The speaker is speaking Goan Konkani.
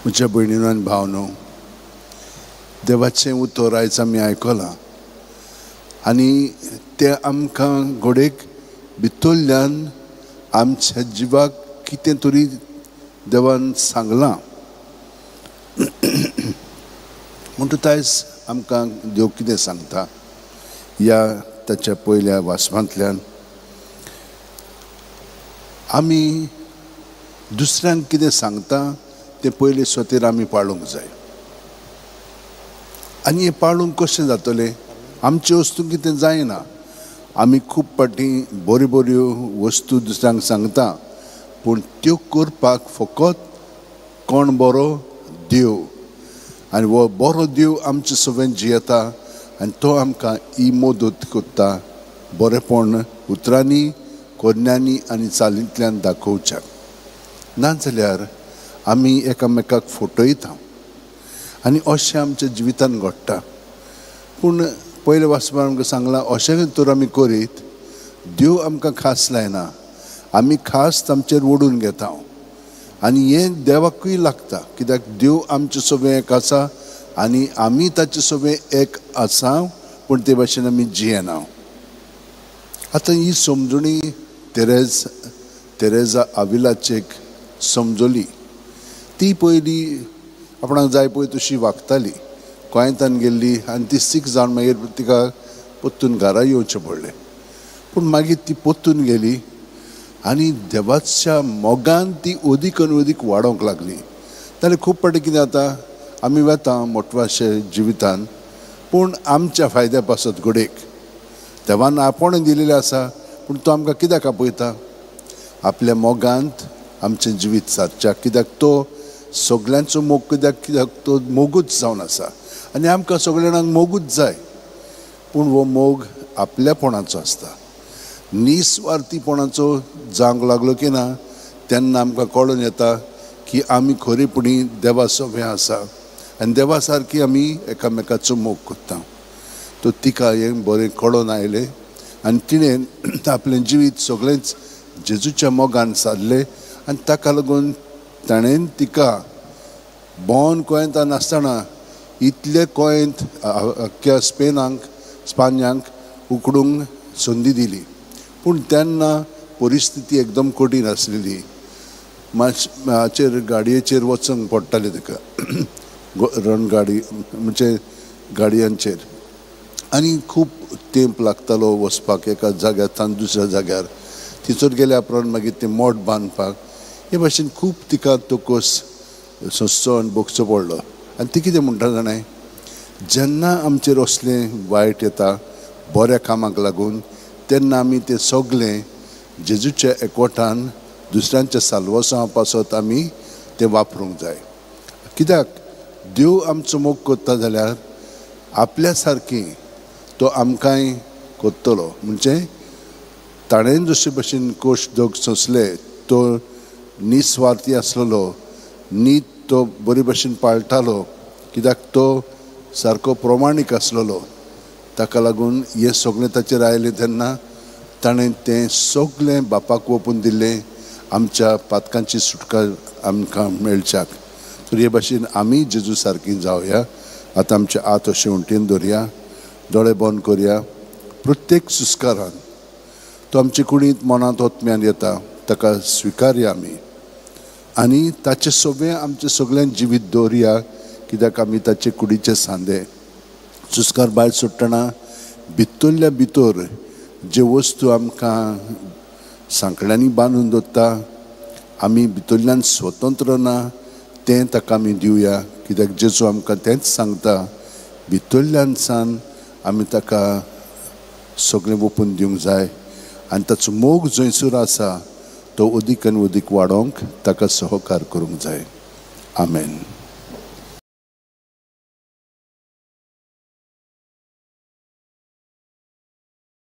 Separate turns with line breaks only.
म्हज्या भयणीनो आनी भावनो, देवाचें उतर आयज आमी आयकलां आनी तें आमकां घोडेक भितरल्यान आमच्या जिवाक कितें तरी देवान सांगलां. म्हणटकच आयज आमकां देव कितें सांगता ह्या ताच्या पयल्या वाचपांतल्यान आमी दुसऱ्यांक कितें सांगता तें पयले सोतेर आमी पाळूंक जाय. आनी हें पाळूंक कशें जातलें? आमचे वस्तू कितें जायना. आमी खूब फावटी बऱ्यो बऱ्यो वस्तू दुसऱ्यांक सांगता, पूण त्यो करपाक फकत कोण बरो? देव. आनी हो बरो देव आमचे सगळ्यान जियेता आनी तो आमकां ही मदत करता बरेपण उतरांनी, करण्यांनी आनी चालींतल्यान दाखोवच्याक. नाजाल्यार आमी एकामेकाक फटयता आनी अशें आमच्या जिवितान घडटा. पूण पयले वाचपान आमकां सांगलां, अशें तर आमी करीत देव आमकां खास लायना, आमी खास तांचेर ओडून घेता. आनी हें देवाकूय लागता, कित्याक देव आमचे सगळें एक आसा आनी आमी ताचे सगळें एक आसा, पूण ते भाशेन आमी जियेना. आतां ही समजणी तेरेजा आविलाचेक समजली. ती पयली आपणाक जाय पळय तशी वागताली. गोंयांतान गेल्ली आनी ती सीक जावन मागीर तिका परतून घरा येवचें पडलें. पूण मागीर ती परतून गेली आनी देवाच्या मोगान ती अदीक आनी अदीक वाडोवंक लागली. जाल्यार खूब फावटी कितें जाता, आमी वेता मोटवाशे जिवितान, पूण आमच्या फायद्या पासत घडयेक देवान आपोवणें दिलेलें आसा, पूण तो आमकां कित्याक आपयता? आपल्या मोगांत आमचें जिवीत सारच्याक. कित्याक तो सगल्यांचो मोग, कित्याक तो मोगूच जावन आसा आनी आमकां सगल्या जाणांक मोगूच जाय. पूण हो मोग आपल्यापणाचो आसता, निस्वार्थीपणाचो जावंक लागलो की ना तेन्ना आमकां कळून येता की आमी खरेपणी देवा सगळें आसा आनी देवा सारकी आमी एकामेकाचो मोग करता. तो तिका हें बरें कळून आयलें आनी तिणें आपलें जिवीत सगळेंच जेजूच्या मोगान सारलें आनी ताका लागून ताणें तिका बोन कोयंतान आसतना इतले कोयंत अख्ख्या स्पान्यांक उकडूंक संदी दिली. पूण तेन्ना परिस्थिती एकदम कठीण आसलेली. मातशें गाडयेचेर वचूंक पडटालें तिका, रणगाडी म्हणजे गाडयांचेर, आनी खूब तेंप लागतालो वचपाक एका जाग्यार दुसऱ्या जाग्यार. थंयसर गेल्या उपरांत मागीर तें मोठ बांदपाक हे भाशेन खूब तिका तोकोस सोंसचो आनी भोगचो पडलो. आनी ती कितें म्हणटा जाणां, जेन्ना आमचेर असलें वायट येता बऱ्या कामाक लागून तेन्ना आमी तें सगळें जेजूच्या एकवटान दुसऱ्यांच्या साल्वासां पासत आमी तें वापरूंक जाय. कित्याक देव आमचो मोग करता जाल्यार आपल्या सारकी तो आमकांय करतलो. म्हणजे ताणें जशे भशेन कोश दोग सोंसले, तो निस्वार्थी आसलेलो, नीत तो बरे भशेन पाळटालो, कित्याक तो सारको प्रमाणीक आसलेलो. ताका लागून हें सगळें ताचेर आयलें तेन्ना ताणें तें सगळें बापाक ओंपून दिलें, आमच्या पातकांची सुटका आमकां मेळच्याक. तर हे भाशेन आमी जेजू सारकी जावया. आतां आमचे हात अशें उंटेन दवरया, दोळे बंद करया. प्रत्येक सुस्कारान तो आमचे कुडींत मनांत ओतम्यान येता, ताका स्विकारया आमी आनी ताचें सगळें आमचें सगळ्यान जिवीत दवरया, कित्याक आमी ताचे कुडीचे सांदे. सुस्कार भायर सोडटना भितरल्या भितर ज्यो वस्तू आमकां सांकड्यांनी बांदून दवरता, आमी भितरल्यान स्वतंत्र ना, तें ताका आमी दिवया. कित्याक जेजू आमकां तेंच सांगता, भितरल्यान सान आमी ताका सगळें ओंपून दिवंक जाय आनी ताचो मोग जंयसर आसा तो अदीक आनी अदीक वाडोवंक ताका सहकार करूंक जाय. आमेन.